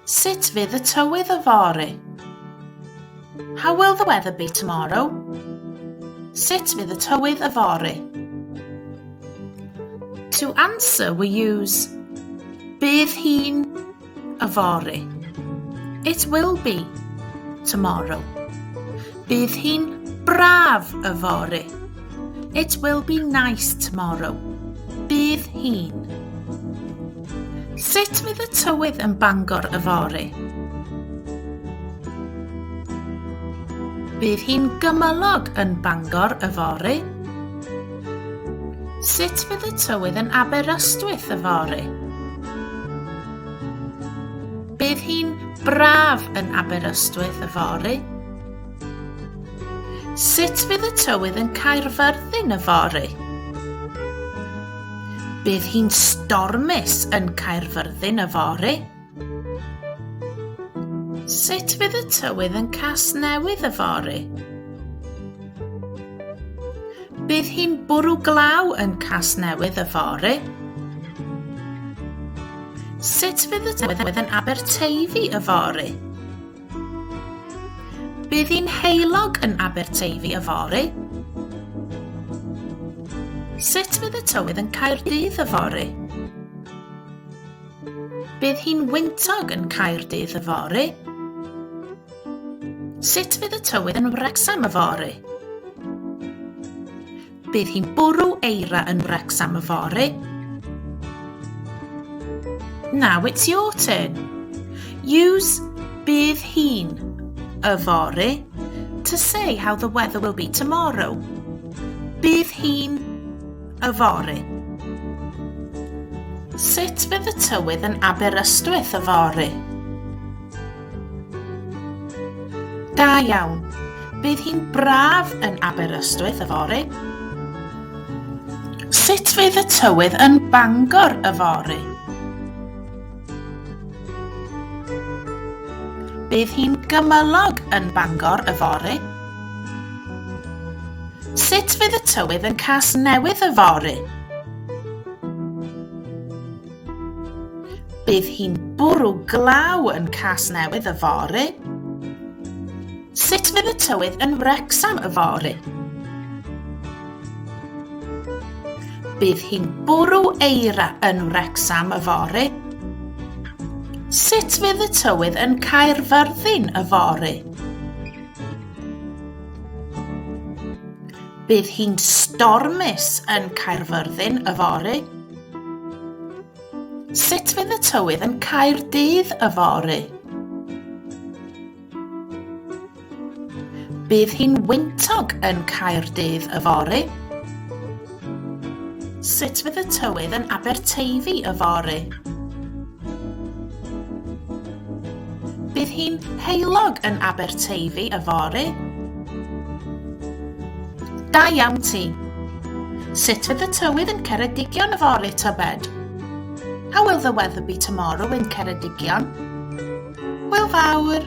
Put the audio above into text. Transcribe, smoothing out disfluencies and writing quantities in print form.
Sut fydd y tywydd yfory? How will the weather be tomorrow? Sut fydd y tywydd yfory? To answer we use Bydd hi'n yfory. It will be tomorrow. Bydd hi'n braf yfory. It will be nice tomorrow. Bydd hi'n. Sut fydd y tywydd yn Bangor yfory? Bydd hi'n gymylog yn Bangor yfory. Sut fydd y tywydd yn Aberystwyth yfory? Bydd hi'n braf yn Aberystwyth yfory. Sut fydd y tywydd yn Caerfyrddin yfory? Bydd hi'n stormus yn Caerfyrddin yfory. Sut fydd y tywydd yn Casnewydd yfory? Bydd hi'n bwrw glaw yn Casnewydd yfory. Sut fydd y tywydd yn Aberteifi yfory? Bydd hi'n heulog yn Aberteifi yfory. Sut fydd y tywydd yn Caerdydd yfory? Bydd hi'n wyntog yn Caerdydd yfory. Sut fydd y tywydd yn Wrecsam yfory? Bydd hi'n bwrw eira yn Wrecsam yfory. Now it's your turn. Use bydd hi'n yfory to say how the weather will be tomorrow. Bydd hi'n yfory. Sut fydd y tywydd yn Aberystwyth yfory? Da iawn. Bydd hi'n braf yn Aberystwyth yfory. Sut fydd y tywydd yn Bangor yfory? Bydd hi'n gymylog yn Bangor yfory. Sut fydd y tywydd yn Casnewydd yfory? Bydd hi'n bwrw glaw yn Casnewydd yfory. Sut fydd y tywydd yn Wrecsam yfory? Bydd hi'n bwrw eira yn Wrecsam yfory. Sut fydd y tywydd yn Caerfyrddin yfory? Bydd hi'n stormus yn Caerfyrddin yfory. Sut fydd y tywydd yn Caerdydd yfory? Bydd hi'n wyntog yn Caerdydd yfory. Sut fydd y tywydd yn Aberteifi yfory? Bydd hi'n heulog yn Aberteifi yfory. Da iawn ti! Sut fydd y tywydd yn Ceredigion yfory, tybed? How will the weather be tomorrow in Ceredigion? Hwyl fawr!